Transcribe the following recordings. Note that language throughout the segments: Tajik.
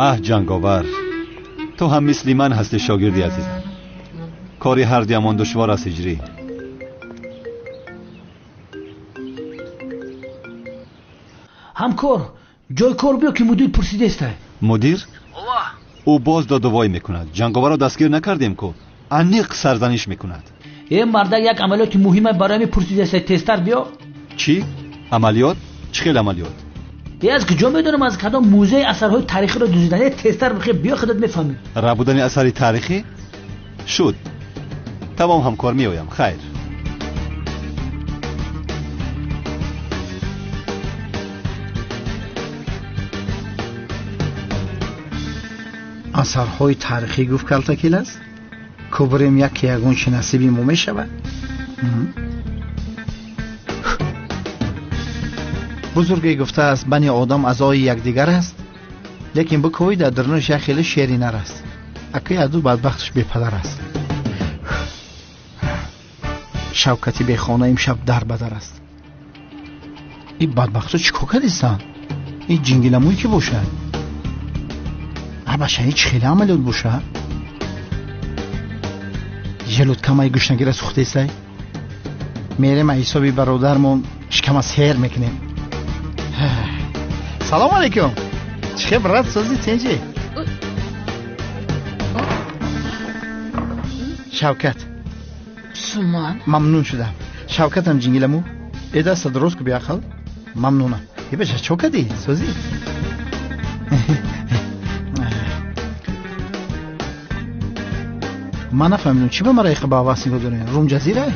Аҳ, ҷанговар, ту ҳам мисли ман ҳастӣ, шогирди азизам. Кори ҳар дуямон душвор аст, ҳиҷрӣ. Ҳамкор, ҷои кор биё ки мудир пурсидестай. Мудир? Ӯ боз додувой мекунад. Ҷанговарро дастгир накардем ку, аниқ сарзаниш мекунад. Э мардак, як амалиёти муҳима барои ми пурсидестай, тезтар биё. Чӣ? Амалиёт? Чӣ хел амалиёт? Е аз куҷо медонам, аз кадом музеи асарҳои таърихиро дуздидан. Е тезтар бихе биё, худат мефаҳмӣ. Рабудани асари таърихӣ? Шуд. Тамом ҳамкор, меоям. Хайр. Асарҳои таърихӣ гуфт калтакил аст? Кубрем яке ягон чи насиби мо мешавад? Бузурге гуфтааст, бани одам аъзои якдигар аст, лекин бикӯй дар дарунаш як хеле шери нар аст. Акаи аду бадбахташ бепадар аст. Шавкати бехона имшаб дар ба дар аст. Ин бадбахтҳо чӣ кор кардистанд? Ин ҷингиламӯй ки бошад? Абаша, ин чӣ хеле амалиёт бошад? Желудкамаи гушнагира сӯхтесай? Мерем аз ҳисоби бародармон шикама сер мекунем. Салом алейкум. Чӣ хел брат, созӣ тинҷӣ? Шавкат. Суман. Мамнун шудам. Шавкатам ҷингиламу. Э даста дуруст ку беақл. Мамнунам. Э баша, чо кардӣ? Созӣ? Ман нафаҳмидам, чӣ ба мара иқа ба ҳавас нигоҳ дорем? Румҷазира?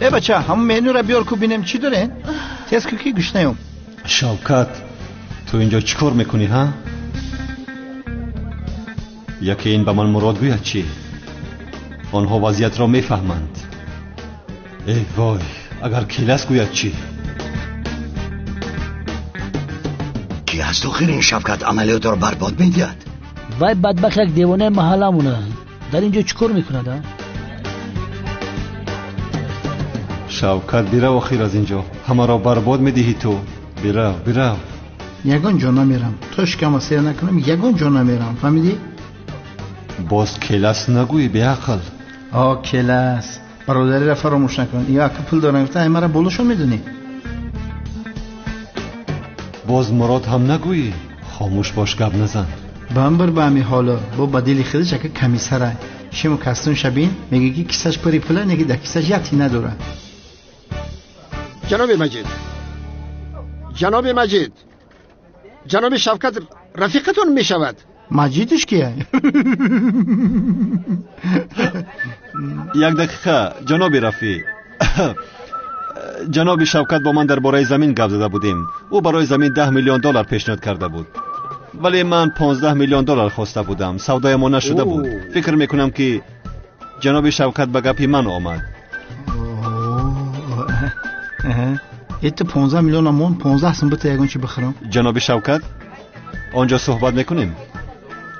Э бача, ҳамон менюра биёр ку бинем чӣ дорем? Тез ку ки гушнаём. Шавкат, ту инҷо чӣ кор мекунӣ, ҳа? Яке ин ба ман мурод гӯяд чӣ? Онҳо вазъиятро мефаҳманд. Эй вой, агар келас гӯяд чӣ? Ки аз охир ин Шавкат амалиётро барбод медиҳад? Вай бадбахт як девонаи маҳалламона. Дар ин ҷо чӣ кор мекунад, а? Шавкат, бирав охир аз ин ҷо. Ҳамаро барбод медиҳӣ ту. Бирав, бирав. Ягон ҷо намерам. То шикама сер накунам, ягон ҷо намерам. Фаҳмидӣ? Боз келас нагӯӣ, беақл. О, келас. Бародариро фаромӯш накун. Ё ака пул дорам гуфта, ай мара болошон медонӣ. Боз мурод ҳам нагӯӣ. Хомӯш бош, гап назан. Бамбир ба ҳамин ҳоло бо ба дили худаш ака комиссара. Шиму кастун шабин мегӯ ки кисаш пури пула, неги дар кисаш як тина дорад. Ҷаноби Маҷид, ҷаноби Маҷид, ҷаноби Шавкат рафиқатон мешавад. Маҷидиш кия? Як дақиқа, ҷаноби Рафиъ. Ҷаноби Шавкат бо ман дар бораи замин гап зада будем. Ӯ барои замин 10 миллион доллар пешниҳод карда буд, вале ман 15 миллион доллар хоста будам. Савдоямон нашуда буд. Фикр мекунам ки ҷаноби Шавкат ба гапи ман омад. Это 15 миллиона мон, 15 сум бита ягон чи бихӯрам. Ҷаноби Шавкат, он ҷо суҳбат мекунем?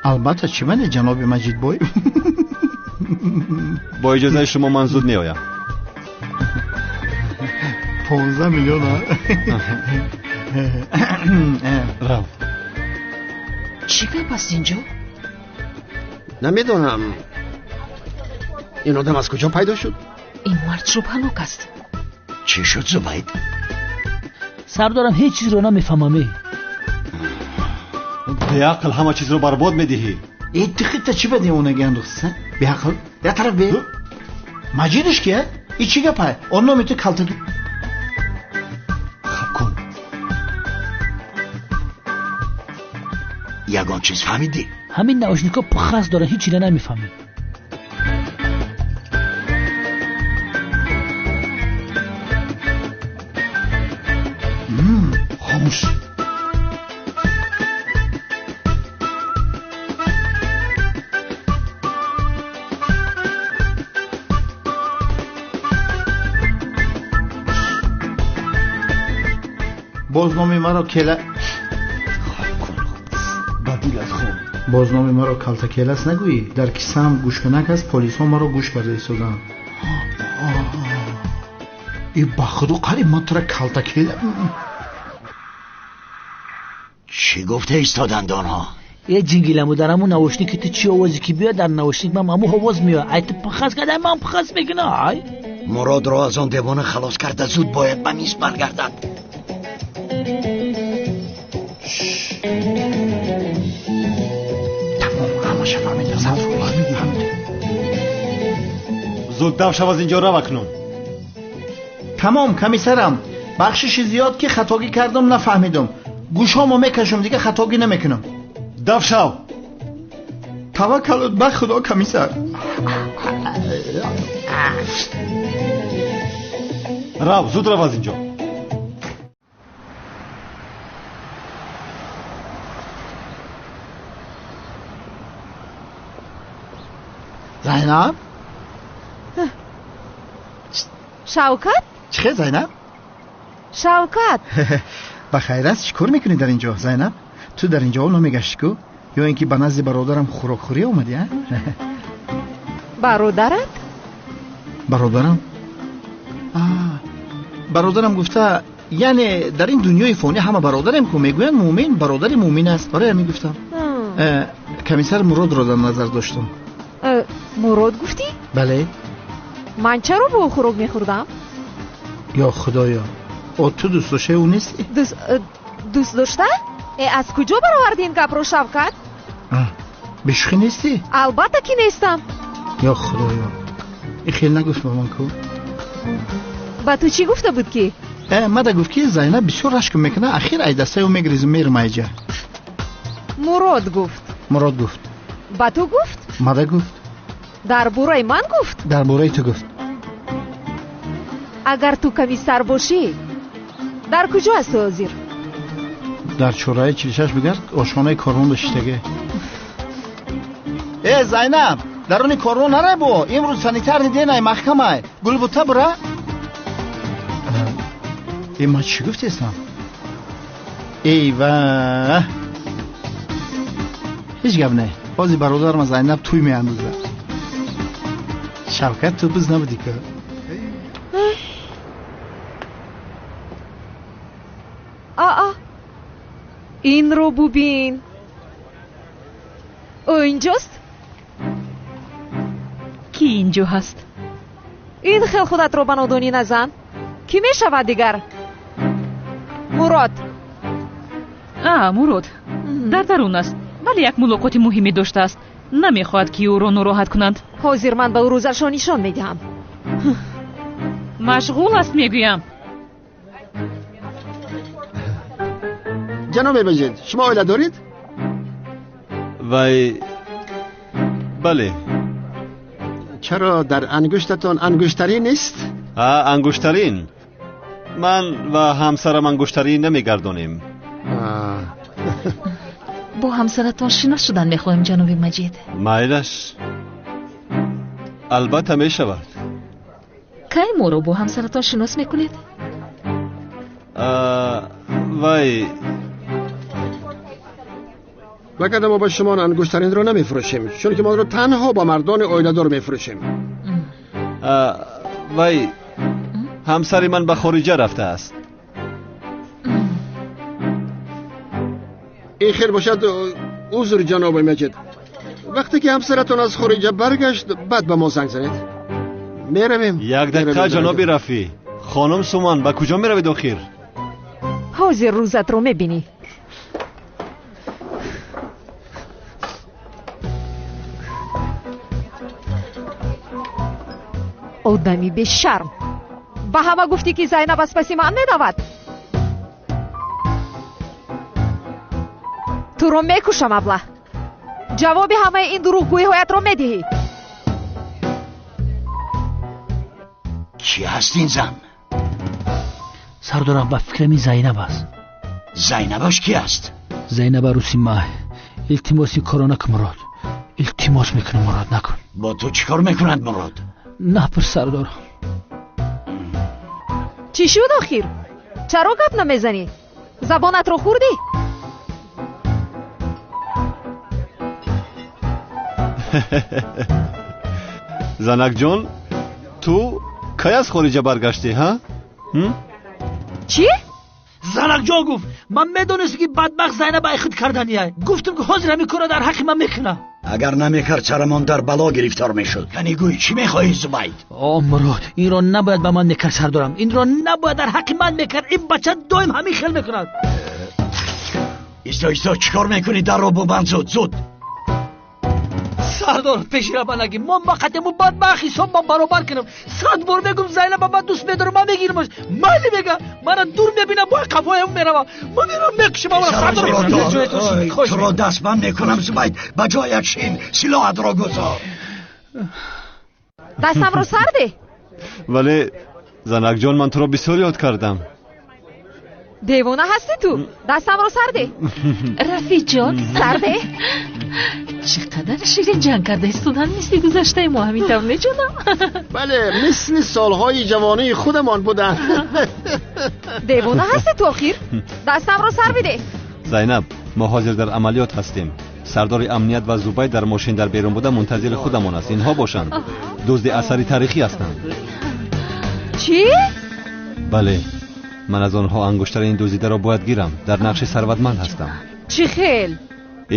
Албатта, чӣ мане, ҷаноби Маҷидбой. Бо иҷозаи шумо ман зуд меоям. 15 миллиона. Рав. Чӣ гап аст инҷо? Намедонам. Ин одам аз куҷо пайдо шуд? Ин мард шубҳанок аст. Чӣ шуд, Зубайд? Сардорам, ҳеҷ чизро намефаҳмам. Беақл, ҳама чизро барбод медиҳӣ. Э ту хита чӣ ба девонагӣ андохтӣ? Беақл, як тараф бе. Маҷидиш кия? И чӣ гапай? Он номи ту калта. Хаб кун. Ягон чиз фаҳмидӣ? Ҳамин наушникҳо пухас доранд, ҳеҷ чиро намефаҳмем. Хомӯш. Боз номи маро кела. Ба дилат хоб. Боз номи маро калтакелас нагӯӣ. Дар кисаам гӯшкунак аст, полисҳо маро гӯш карда истоданд. И ба худо қариб ман тура калтакела. Чӣ Чӣ гуфта истоданд онҳо? Е ҷингиламу дар ҳамун навошник ки ту чӣ овозе ки биёд, дар навошник ман ҳамун овоз меояд. Ай ту пахас карда, ман пахас мекунам. Ай Муродро аз он девона халос карда, зуд бояд ба мис баргардад. Тамом, ҳамаша фаҳмидам. Фаҳмидам. Зуд дав шав, аз инҷо рав акнун. Тамом, комиссарам, бахшиши зиёд ки хатогӣ кардам, нафаҳмидам. Гӯшҳомо мекашам, дига хатогӣ намекунам. Дав шав. Таваккалут ба Худо, комиссар. Рав, зуд рав аз инҷо. Зайнаб? Шавкат? Чӣ хел, Зайнаб? Шавкат! Ба хайр аст, чӣ кор мекунӣ дар инҷо, Зайнаб? Ту дар инҷо намегашти ку? Ё ин ки ба назди бародарам хӯрокхӯрӣ омадӣ, а? Бародарат? Бародарам? Бародарам гуфта, яъне дар ин дунёи фонӣ ҳама бародарем ку, мегӯянд мӯмин бародари мӯмин аст. Барои ҳамин гуфтам. Комиссар Муродро дар назар доштам. Мурод гуфтӣ? Бале. Ман чаро бо ӯ хӯрок мехӯрдам? Ё Худоё, о ту дӯст доштаи ӯ нестӣ? Дӯст дошта? Аз куҷо бароварди ин гапро, Шавкат? Бешӯхӣ нестӣ? Албатта ки нестам. Ё Худоё, ин хел нагуфт ба ман ку. Ба ту чӣ гуфта буд ки? Мада гуфт ки Зайнаб бисёр рашк мекунад, ахир ай дастаи ӯ мегрезу мерам айҷа. Мурод гуфт. Мурод гуфт. Ба ту гуфт? Мада гуфт. Дар бораи ман гуфт? Дар бораи ту гуфт. Агар ту комиссар бошӣ, дар куҷо ҳастӣ ҳозир? Дар чораи 46 бигард, ошхонаи корвон доштаге. Э, Зайнаб, даруни корвон нарай бо, имрӯз санитарни денай маҳкамай. Гулбута бура? Э, ман чӣ гуфтестам? Эй ва! Ҳеҷ гап не. Ҳозир бародарам Зайнаб тӯй меандозад. Шавкат, ту биз набудӣ ку? Аа, инро бубин. Ӯ инҷост? Кӣ инҷо ҳаст? Ин хел худатро ба нодонӣ назан. Кӣ мешавад дигар? Мурод. А, Мурод дар дарун аст, вале як мулоқоти муҳиме доштааст. Намехоҳад ки ӯро нороҳат кунанд. Ҳозир ман ба ӯ рӯзашро нишон медиҳам. Машғул аст, мегӯям. Ҷаноби Маҷид, шумо оила доред? Вай, бале. Чаро дар ангуштатон ангуштарин нест? Ангуштарин. Ман ва ҳамсарам ангуштарин намегардонем. Бо ҳамсаратон шинос шудан мехоҳем, ҷаноби Маҷид. Майлаш, албатта мешавад. Кай моро бо ҳамсаратон шинос мекунед? Вай, вагарна мо ба шумо ангуштаринро намефурӯшем, чунки мо онро танҳо ба мардони оиладор мефурӯшем. Вай, ҳамсари ман ба хориҷа рафтааст. Ин хел бошад, узр, ҷаноби Маҷид. Вақте ки ҳамсаратон аз хориҷа баргашт, баъд ба мо занг занед. Меравем. Як дақиқа, ҷаноби Рафӣ. Хонум Суман, ба куҷо меравед охир? Ҳозир рӯзатро мебинӣ. Одами бешарм! Ба ҳама гуфтӣ ки Зайнаб аз паси ман медавад? Туро мекушам, аблаҳ. Ҷавоби ҳамаи ин дурӯғгӯиҳоятро медиҳӣ. Кӣ ҳаст ин зан? Сардорам, ба фикрам ин Зайнаб аст. Зайнабаш кӣ аст? Зайнаб арӯси май. Илтимос, ин корро накун, Мурод. Илтимос мекунам, Мурод, накун. Бо ту чӣ кор мекунад Мурод? Напурс, сардорам. Чӣ шуд охир? Чаро гап намезанӣ? Забонатро хӯрдӣ? Занакҷон, ту кай аз хориҷа баргаштӣ, ҳа? Чӣ? Занакҷон гуфт, ман медонистам ки бадбахт Зайнаб ай худ кардания. Гуфтам ки ҳозир ҳамин корро дар ҳаққи ман мекунад. Агар намекард сарамон дар бало гирифтор мешуд. Кани гӯй, чӣ мехоҳӣ Зубайд? О Мурод, инро набояд ба ман мекард сардорам. Инро набояд дар ҳаққи ман мекард. Ин бача доим ҳамин хел мекунад. Исто, исто, чӣ кор мекунӣ? Дарро бубанд, зуд, зуд. Сардор, пеши ра нагӣ. Ман ба қатему бадбахт ҳисоб ман баробар кунам. 100 бор мегум Зайнаба ман дӯст медорам, ман мегирамаш. Майли мега, мана дур мебинам, бо қафоям меравам. Ман меравам мекушам аввал сардор. Туро дастбанд мекунам Зубайд, ба ҷоят шин, силоҳатро гузор. Дастамро сарде? Вале занакҷон, ман туро бисёр ёд кардам. Девона ҳастӣ ту? Дастамро сарде. Рафиқҷон, сарде. Чӣ қадар ширин ҷанг карда истодан, мисли гузаштаи мо ҳамин тавр меҷонам. Бале, мисли солҳои ҷавонии худамон буданд. Девона ҳастӣ ту охир? Дастамро сар биде. Зайнаб, мо ҳозир дар амалиёт ҳастем. Сардори амният ва Зубайд дар мошин дар берун буда мунтазири худамон аст. Инҳо бошанд дузди асари таърихӣ ҳастанд. Чӣ? Бале, ман аз онҳо ангуштарини дуздидаро бояд гирам. Дар нақши сарватманд ҳастам. Чӣ хел?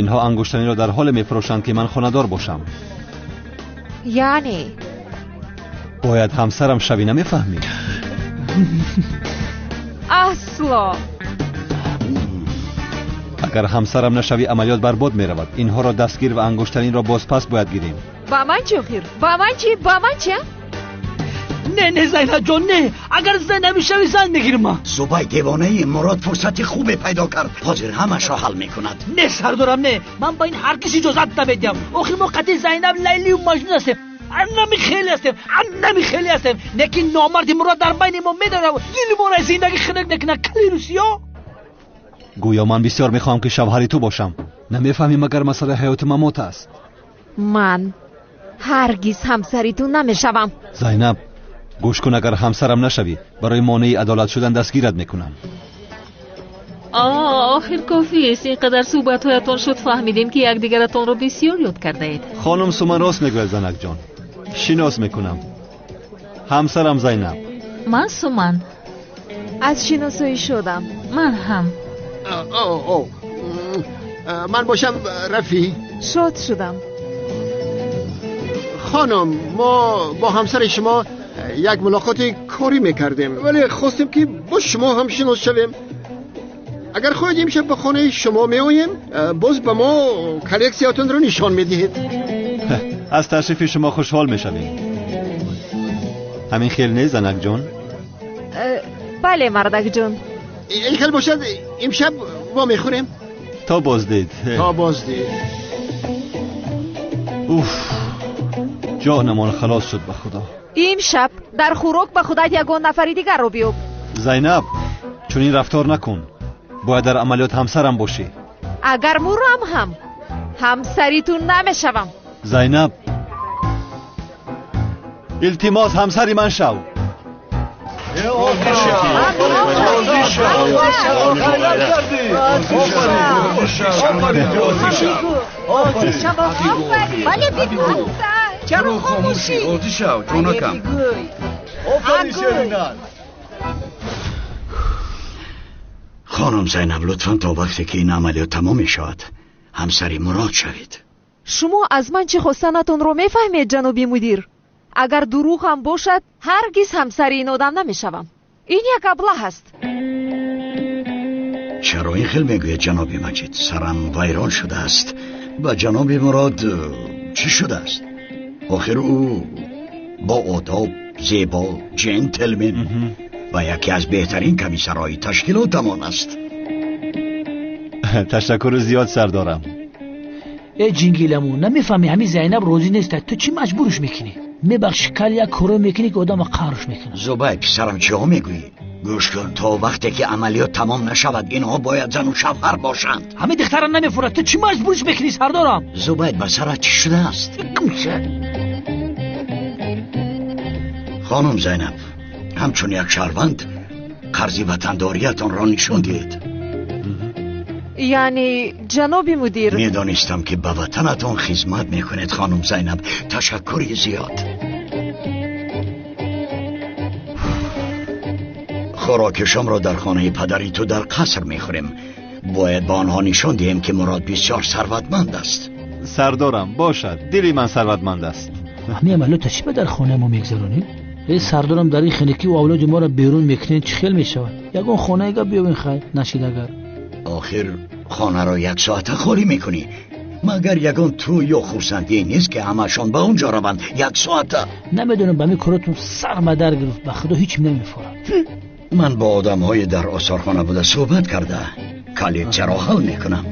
Инҳо ангуштаниро дар ҳоле мефурӯшанд ки ман хонадор бошам. Яъне? Бояд ҳамсарам шавӣ, намефаҳмӣ? Асло. Агар ҳамсарам нашавӣ, амалиёт барбод меравад. Инҳоро дастгир ва ангуштаринро бозпас бояд гирем. Ба ман чӣ охир? Ба ман чӣ? Ба ман чӣ? Не, не, Зайнаб ҷон, не. Агар зан намешавӣ, зан мегирам ман. Зубайд девонаи, Мурод фурсати хубе пайдо кард. Ҳозир ҳамашро ҳал мекунад. Не сардорам, не. Ман ба ин ҳаргиз иҷозат намедиҳам. Охир мо қатъи Зайнаб Лайлию Маҷнун ҳастем. Аннами хеле ҳастем, аннами хеле ҳастем. Лекин номарди Мурод дар байни мо медарав. Дили моро аз зиндагӣ хунук мекунад. Кали русиё. Гӯё ман бисёр мехоҳам ки шавҳари ту бошам. Намефаҳмӣ магар масъалаи ҳаёту мамот аст? Ман ҳаргиз ҳамсари ту намешавам. Зайнаб, гӯш кун, агар ҳамсарам нашавӣ, барои монеи адолат шудан дастгират мекунам. Охир кофист. Ин қадар суҳбатҳоятон шуд, фаҳмидем ки якдигаратонро бисёр ёд кардаед. Хонум Суман рост мегӯяд, занакҷон. Шинос мекунам. Ҳамсарам Зайнаб. Ман Суман. Аз шиносоӣ шудам. Ман ҳам. Ман бошам Рафӣ. Шод шудам. Хонум, мо бо ҳамсари шумо як мулоқоти корӣ мекардем, вале хостем ки бо шумо ҳам шинос шавем. Агар хоҳед имшаб ба хонаи шумо меоем, боз ба мо коллексиятонро нишон медиҳед. Аз ташрифи шумо хушҳол мешавем. Ҳамин хел не, занакҷон? Бале, мардакҷон. Ин хел бошад, имшаб во мехӯрем. То боздид. То боздид. Уф, ҷонамон халос шуд ба худо. Имшаб дар хӯрок ба худат ягон нафари дигарро биёб. Зайнаб, чунин рафтор накун. Бояд дар амалиёт ҳамсарам бошӣ. Агар мурам ҳам ҳамсари ту намешавам. Зайнаб, илтимос, ҳамсари ман шав. Чаро хомӯшӣ? Розӣ шав, ҷонакам. Офарин, Шеринат. Хонум Зайнаб, лутфан то вақте ки ин амалиёт тамом мешавад, ҳамсари Мурод шавед. Шумо аз ман чӣ хостанатонро мефаҳмед, ҷаноби мудир? Агар дурӯғ ҳам бошад, ҳаргиз ҳамсари ин одам намешавам. Ин як аблаҳ аст. Чаро ин хел мегӯяд, ҷаноби Маҷид? Сарам вайрон шудааст. Ба ҷаноби Мурод чӣ шудааст? Охир ӯ бо одоб, зебо, ҷентлмен ва яке аз беҳтарин комиссарҳои ташкилотамон аст. Ташаккури зиёд, сардорам. Э ҷингиламу, намефаҳмӣ, ҳамин Зайнаб розӣ нест. Ту чӣ маҷбурш мекунӣ? Мебахши, кал як коро мекунӣ ки одама қаҳрш мекунад. Зубайд, писарам, чиҳо мегӯӣ? Гӯш кун, то вақте ки амалиёт тамом нашавад, инҳо бояд зану шавҳар бошанд. Ҳамин духтара намефурад, ту чӣ маҷбурш мекунӣ, сардорам? Зубайд, ба сарат чӣ шудааст? Хонум Зайнаб, ҳамчун як шаҳрванд қарзи ватандориятонро нишон диҳед. Яъне, ҷаноби мудир, Медонистам ки ба ватанатон хизмат мекунед, хонум Зайнаб. Ташаккури зиёд. Хӯроки шомро дар хонаи падари ту дар қаср мехӯрем. Бояд ба онҳо нишон диҳем, ки Мурод бисёр сарватманд аст. Сардорам, бошад, дили ман сарватманд аст. Ҳамин амалиётро чӣ ба дар хонаи мо мегзаронем? Э сардорам, дар ин хинакӣ авлоди моро берун мекунед, чӣ хел мешавад? Ягон хонаега биёвен, хайр нашид агар. Охир хонаро як соата холӣ мекунӣ. Магар ягон тӯй ё хурсандие нест, ки ҳамашон ба он ҷо раванд як соата? Намедонам, ба ҳамин коротон сар мадар гирифт, ба худо ҳеч намефорам. Ман бо одамҳои дар осорхона буда суҳбат карда коллексияро ҳал мекунам.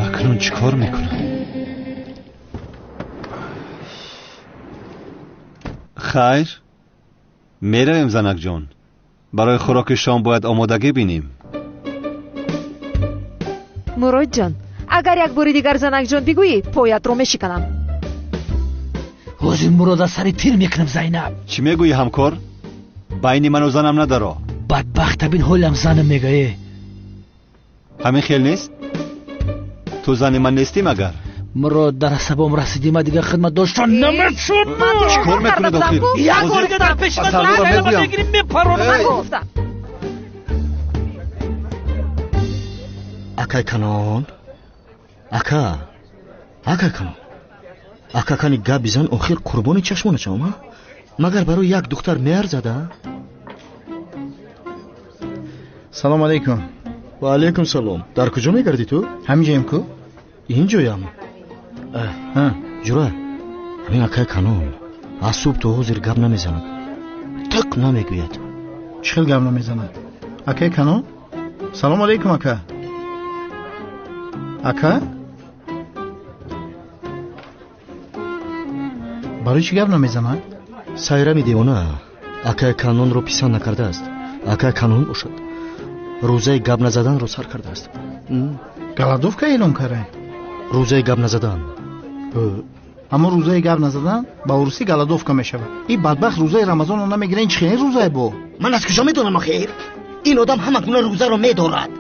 Акнун чӣ кор мекунам? Хайр, меравем, занакҷон. Барои хӯроки шом бояд омодагӣ бинем. Муродҷон, агар як бори дигар занакҷон бигӯӣ, поятро мешиканам. Ҳозир Мурод аз сари тир мекунам, Зайнаб. Чӣ мегӯӣ, ҳамкор? Байни ману занам надаро. Бадбахта бин, ҳолам занам мегӯе. Ҳамин хел нест? Ту зани ман нестӣ магар? Мурод, дар асабом расидӣ, ман дигар хидмат доштан наметавонам. Чӣ кор мекунед охир? Як бор дигар дар пеши ман мегирим, мепаронам. Ман гуфтам. Акай Канон, ака, акай Канон, ака кани гап бизан, охир қурбони чашмона шавам, а? Магар барои як духтар меарзад, а? Салом алейкум. Ва алейкум салом. Дар куҷо мегардӣ ту? Ҳаминҷоем ку? Инҷоям. Ҷура, ҳамин акай Канон аз субҳ то ҳозир гап намезанад, тиқ намегӯяд. Чӣ хел гап намезанад? Акай Канон? Салом алейкум, ака. Ака? Барои чӣ гап намезанад? Сайрами девона акай Канонро писанд накардааст. Акай Канон бошад, рӯзаи гап назаданро сар кардааст. Голодовка эълон карда? Рӯзаи гап назадан. Аммо рӯзаи гап назадан ба урусӣ голодовка мешавад. Ин бадбахт рӯзаи рамазонро намегирад, ин чӣ хел рӯзае бо? Ман аз куҷо медонам охир? Ин одам ҳама гуна рӯзаро медорад.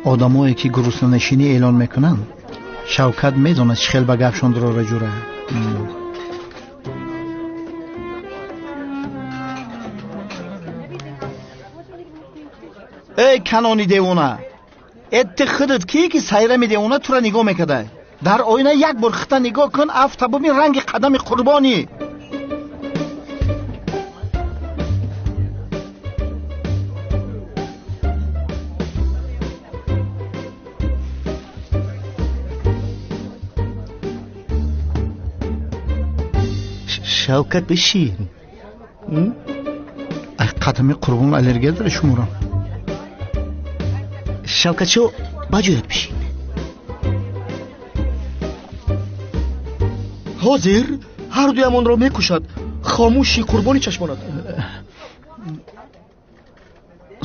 Одамое ки гуруснанишинӣ эълон мекунанд, Шавкат медонад чӣ хел ба гапшон дурора ҷура. Эй Канони девона, э ты худат кӣ ки сайрами девона тура нигоҳ мекарда? Дар оина як бор хита нигоҳ кун, афта бубин ранги қадами қурбонӣ. Шавкат бишин. Ай қадами қурбон аллергия дора шуморам. Шавкатшо, ба ҷоят бишин. Ҳозир ҳар дуямонро мекушад. Хомӯши қурбони чашмонат.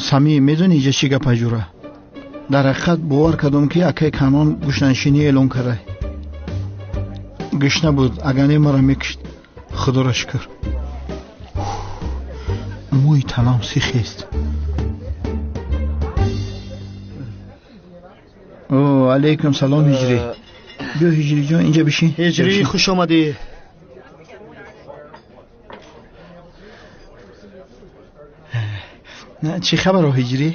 Сами, медонӣ иҷа чӣ гапа ҷура? Дар ҳақиқат бовар кардам, ки акай Канон гушнанишинӣ эълон карда. Гушна буд, агар не маро мекушт. Худоро шукр. Мӯи танам сихест. О, алейкум салом, Ҳиҷрӣ. Биё Ҳиҷрӣ ҷон, инҷа бишин. Ҳиҷрӣ, хуш омадӣ. Чӣ хабаро Ҳиҷрӣ?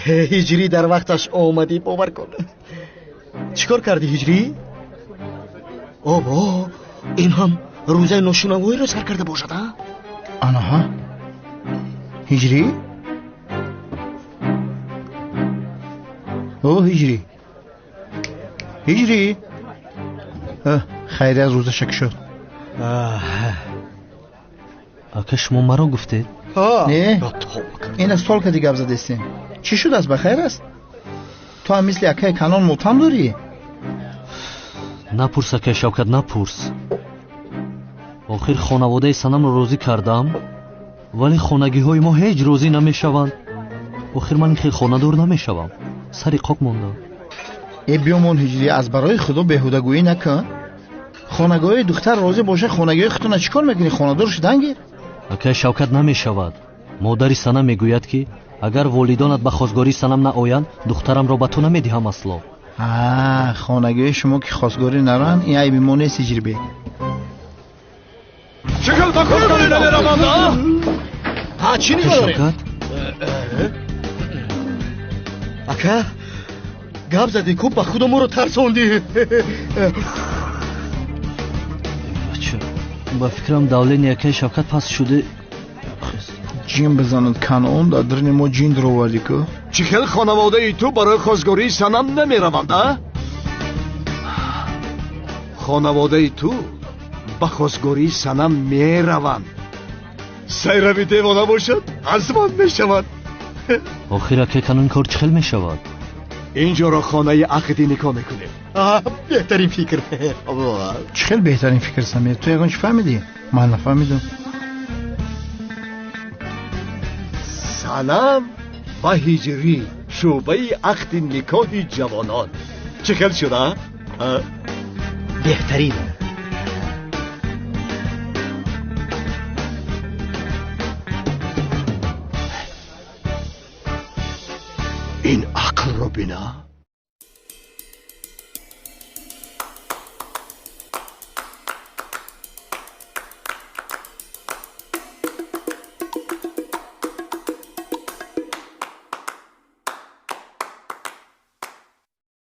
Ҳиҷрӣ, дар вақташ омадӣ, бовар кун. Чӣ кор кардӣ Ҳиҷрӣ? Обо, ин ҳам рӯзаи ношунавоиро сар карда бошад, а? Анаҳа. Ҳиҷрӣ? О, Ҳиҷрӣ. Ҳиҷрӣ. Хайр, аз рӯзаша кушод. Ака, шумо маро гуфтед? Не, ин аз стол кади гап задестем. Чӣ шудааст, ба хайр аст? Ту ҳам мисли акаи Канон мотам дорӣ? Напурс, акаи Шавкат, напурс. Охир хонаводаи санамро розӣ кардам, вале хонагиҳои мо ҳеҷ розӣ намешаванд. Охир ман ин хел хонадор намешавам. Сари қок мондам. Э биёмон Ҳиҷрӣ, аз барои худо беҳудагӯӣ накун. Хонагоҳи духтар розӣ боша, хонагиҳои худтона чӣ кор мекунӣ? Хонадор шудан гир. Акаи Шавкат, намешавад. Модари санам мегӯяд, ки агар волидонат ба хостгории санам наоянд, духтарамро ба ту намедиҳам асло. Хонагиҳои шумо ки хостгорӣ нараванд, ин айби мо нест, Ҳиҷрибек. Чӣ хел ба хостгорӣ намераванд, а? Ҳа, чӣ нигоҳ дорем? Шавкат? Ака, гап задӣ ку, ба худо моро тарсондӣ. Бача, ба фикрам давление акаи Шавкат паст шуде. Ҷин бизанад Канон, дар даруни мо ҷин даровардӣ ку. Чӣ хел хонаводаи ту барои хостгории Санам намераванд, а? Хонаводаи ту ба хостгории Санам мераванд. Сайрави девона бошад, аз ман мешавад. Охир акаи Канон, ин кор чӣ хел мешавад? Ин ҷоро хонаи ақди никоҳ мекунем. Беҳтарин фикр. Чӣ хел беҳтарин фикр, Самир? Ту ягон чӣ фаҳмидӣ? Ман нафаҳмидам. Санам ва Ҳиҷрӣ, шӯъбаи ақди никоҳи ҷавонон. Чӣ хел шуда? Беҳтарин. Ин ақлро бина.